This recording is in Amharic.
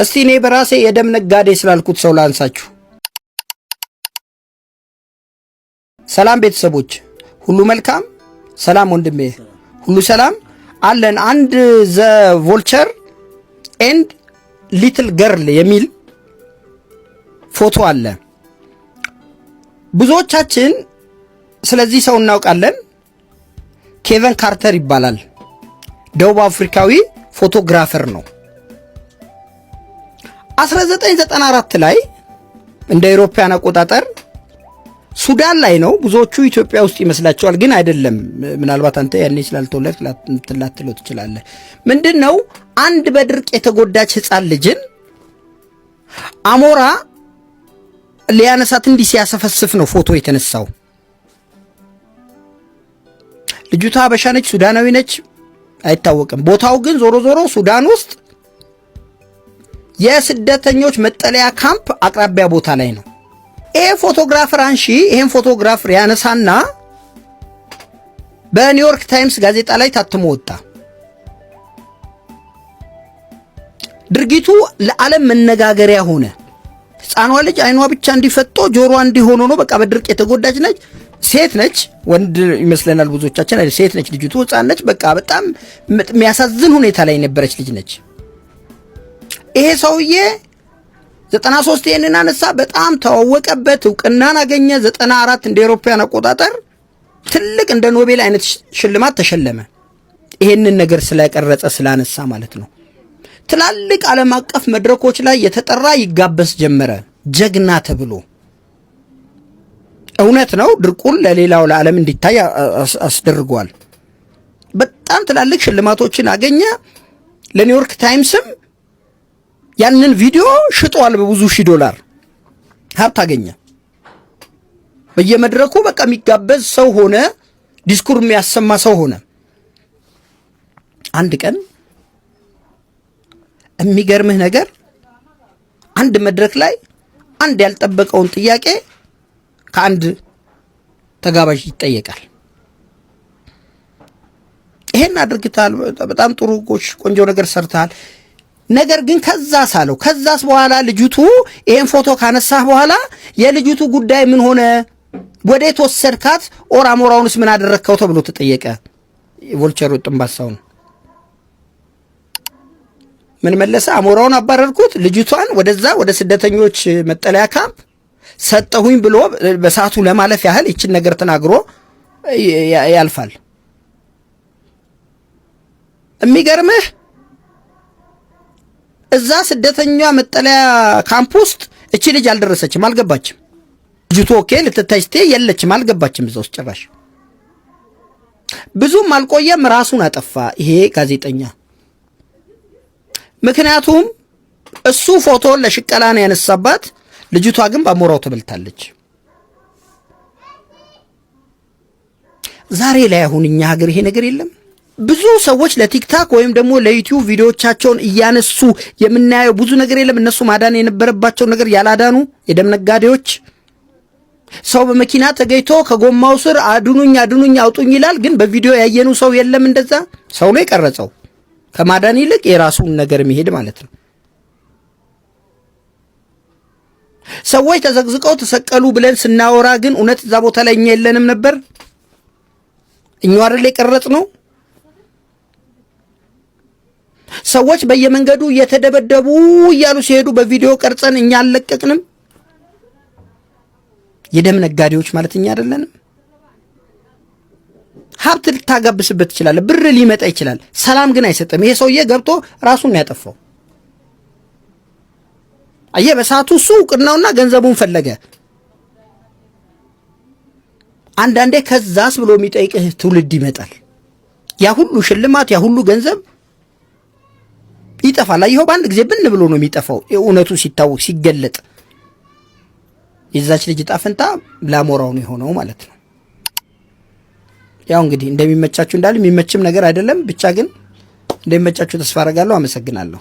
እስቲ እኔ በራሴ የደም ነጋዴ ስላልኩት ሰው ላንሳችሁ። ሰላም ቤተሰቦች ሁሉ መልካም? ሰላም ወንድሜ፣ ሁሉ ሰላም አለን። አንድ "The Vulture and Little Girl" የሚል ፎቶ አለ። ብዙዎቻችን ስለዚህ ሰው እናውቃለን። ኬቨን ካርተር ይባላል። ደቡብ አፍሪካዊ photographer ነው። 1994 ላይ እንደ አውሮፓውያን አቆጣጠር ሱዳን ላይ ነው። ብዙዎቹ ኢትዮጵያ ውስጥ ይመስላቸዋል፣ ግን አይደለም። ምናልባት አንተ ያኔ ስላልተወለድክ ላትለው ትችላለህ። ምንድን ነው፣ አንድ በድርቅ የተጎዳች ሕፃን ልጅን አሞራ ሊያነሳት እንዲህ ሲያሰፈስፍ ነው ፎቶ የተነሳው። ልጅቷ ሀበሻ ነች፣ ሱዳናዊ ነች፣ አይታወቅም። ቦታው ግን ዞሮ ዞሮ ሱዳን ውስጥ የስደተኞች መጠለያ ካምፕ አቅራቢያ ቦታ ላይ ነው። ይሄ photographer አንሺ ይሄን ፎቶግራፍ ያነሳና በኒውዮርክ ታይምስ ጋዜጣ ላይ ታትሞ ወጣ። ድርጊቱ ለዓለም መነጋገሪያ ሆነ። ሕፃኗ ልጅ አይኗ ብቻ እንዲፈጦ ጆሮዋ እንዲሆኖ ነው። በቃ በድርቅ የተጎዳች ነች። ሴት ነች። ወንድ ይመስለናል ብዙዎቻችን። ሴት ነች ልጅቱ፣ ሕፃን ነች። በቃ በጣም የሚያሳዝን ሁኔታ ላይ የነበረች ልጅ ነች። ይሄ ሰውዬ 93 ይሄንን አነሳ። በጣም ተዋወቀበት፣ እውቅናን አገኘ። 94 እንደ አውሮፓውያን አቆጣጠር ትልቅ እንደ ኖቤል አይነት ሽልማት ተሸለመ። ይሄንን ነገር ስለቀረጸ ስላነሳ ማለት ነው። ትላልቅ ዓለም አቀፍ መድረኮች ላይ የተጠራ ይጋበዝ ጀመረ ጀግና ተብሎ። እውነት ነው፣ ድርቁን ለሌላው ለዓለም እንዲታይ አስደርጓል። በጣም ትላልቅ ሽልማቶችን አገኘ። ለኒውዮርክ ታይምስም ያንን ቪዲዮ ሽጧል በብዙ ሺህ ዶላር ሀብት አገኘ። በየመድረኩ በቃ የሚጋበዝ ሰው ሆነ፣ ዲስኩር የሚያሰማ ሰው ሆነ። አንድ ቀን የሚገርምህ ነገር አንድ መድረክ ላይ አንድ ያልጠበቀውን ጥያቄ ከአንድ ተጋባዥ ይጠየቃል። ይሄን አድርግተሃል፣ በጣም ጥሩ ቆንጆ ነገር ሰርተሃል። ነገር ግን ከዛስ አለው። ከዛስ በኋላ ልጅቱ ይሄን ፎቶ ካነሳህ በኋላ የልጅቱ ጉዳይ ምን ሆነ? ወዴት ወሰድካት? or አሞራውንስ ምን አደረግከው ተብሎ ተጠየቀ። Vulture ኡ ጥንባሳውን ምን መለሰ? አሞራውን አባረርኩት፣ ልጅቷን ወደዛ ወደ ስደተኞች መጠለያ ካምፕ ሰጠሁኝ ብሎ በሰዓቱ ለማለፍ ያህል ይችን ነገር ተናግሮ ያልፋል። የሚገርምህ እዛ ስደተኛ መጠለያ ካምፕ ውስጥ እቺ ልጅ አልደረሰችም፣ አልገባችም። ልጅቱ okay ልትታይ ስትይ የለችም፣ አልገባችም እዛ ውስጥ ጭራሽ። ብዙም አልቆየም፣ ራሱን አጠፋ ይሄ ጋዜጠኛ። ምክንያቱም እሱ ፎቶን ለሽቀላ ነው ያነሳባት፣ ልጅቷ ግን በአሞራው ተበልታለች። ዛሬ ላይ አሁን እኛ ሀገር ይሄ ነገር የለም። ብዙ ሰዎች ለቲክታክ ወይም ደግሞ ለዩቲዩብ ቪዲዮቻቸውን እያነሱ የምናየው ብዙ ነገር የለም። እነሱ ማዳን የነበረባቸው ነገር ያላዳኑ የደም ነጋዴዎች። ሰው በመኪና ተገኝቶ ከጎማው ስር አድኑኝ አድኑኝ አውጡኝ ይላል፣ ግን በቪዲዮ ያየኑ ሰው የለም። እንደዛ ሰው ነው የቀረጸው። ከማዳን ይልቅ የራሱን ነገር መሄድ ማለት ነው። ሰዎች ተዘቅዝቀው ተሰቀሉ ብለን ስናወራ ግን እውነት እዛ ቦታ ላይ እኛ የለንም ነበር? እኛው አይደል የቀረጽ ነው? ሰዎች በየመንገዱ እየተደበደቡ እያሉ ሲሄዱ በቪዲዮ ቀርጸን እኛ አልለቀቅንም? የደም ነጋዴዎች ማለት እኛ አይደለንም? ሀብት ልታጋብስበት ትችላለህ፣ ብር ሊመጣ ይችላል። ሰላም ግን አይሰጥም። ይሄ ሰውዬ ገብቶ ራሱን ያጠፋው። አየህ፣ በሰዓቱ እሱ እውቅናውና ገንዘቡን ፈለገ። አንዳንዴ ከዛስ ብሎ የሚጠይቅህ ትውልድ ይመጣል። ያ ሁሉ ሽልማት፣ ያ ሁሉ ገንዘብ ይጠፋል። አየኸው፣ በአንድ ጊዜ ብን ብሎ ነው የሚጠፋው። እውነቱ ሲታወቅ ሲገለጥ የዛች ልጅ ዕጣ ፈንታ ላሞራው ነው የሆነው ማለት ነው። ያው እንግዲህ እንደሚመቻችሁ እንዳለ የሚመችም ነገር አይደለም፣ ብቻ ግን እንደሚመቻችሁ ተስፋ አደርጋለሁ። አመሰግናለሁ።